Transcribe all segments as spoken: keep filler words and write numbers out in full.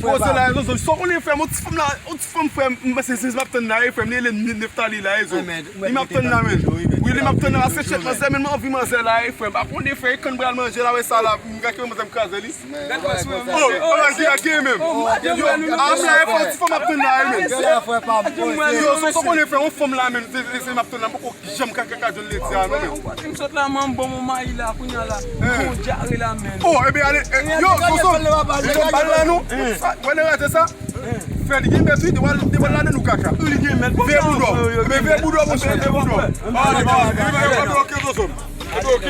Poze la, Zozo, sa w konnen, frè m, yon ti fanm la, yon ti fanm, frè m, m panse se, se m ap tann la, wi, frè m, li rele Neftali la, wi, Zozo. Li m ap tann la, menn. Wi, li m ap tann la, se chèt manzè, menn, m anvi manzè la, wi, frè m. Apa w konnen, frè, e kann m pral manje la, wè sa la, m gake manzè m kraze li. Oh, oh, la ki gake menm. Yo, a m la, e fò ti fanm ap tann la, wi, menn. Yo, Zozo, sa w konnen, frè, yon fanm la, menn, se, se, se m ap tann la, m poko janm ka, ka, ka jwenn ledi a, non, menn. Ou pa te m sot la, man, bon, mon mayi la, kounye a la. Bon, dyare la, menn. Oh, ebyen, ale, eh, yo, Zozo, bal la, non. Sa, wè, nan rate sa. Fè li gen mèt, wi, devan, devan ladan nou kaka. Li gen mèt. Veye boudò. Ebyen, veye boudò, monchè, veye boudò. Ah, ok, ok, Zozo. Ok.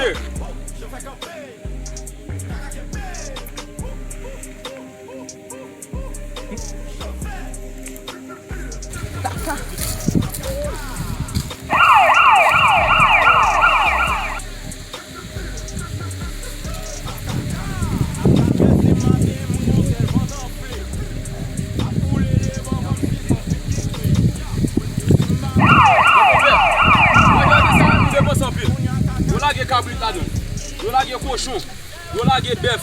Yo lage kabrit ladan l. Yo lage kochon. Yo lage bèf.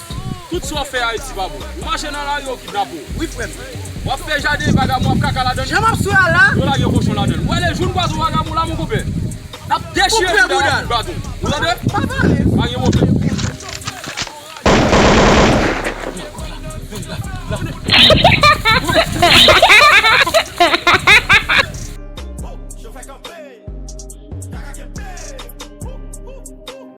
Tout sa w fè Ayiti pa bon. Ou mache nan lari, yo kidnape w. Wi, frè m. W ap fè jaden, vagabon ap kaka ladan l. Jan m ap sou a la. Yo lage kochon ladan l. Ou wè le jou n kwaze yon vagabon la, mon konpè. N ap dechire bouda l ak kout baton. Ou tande? Pa pale. Pa gen pwoblèm.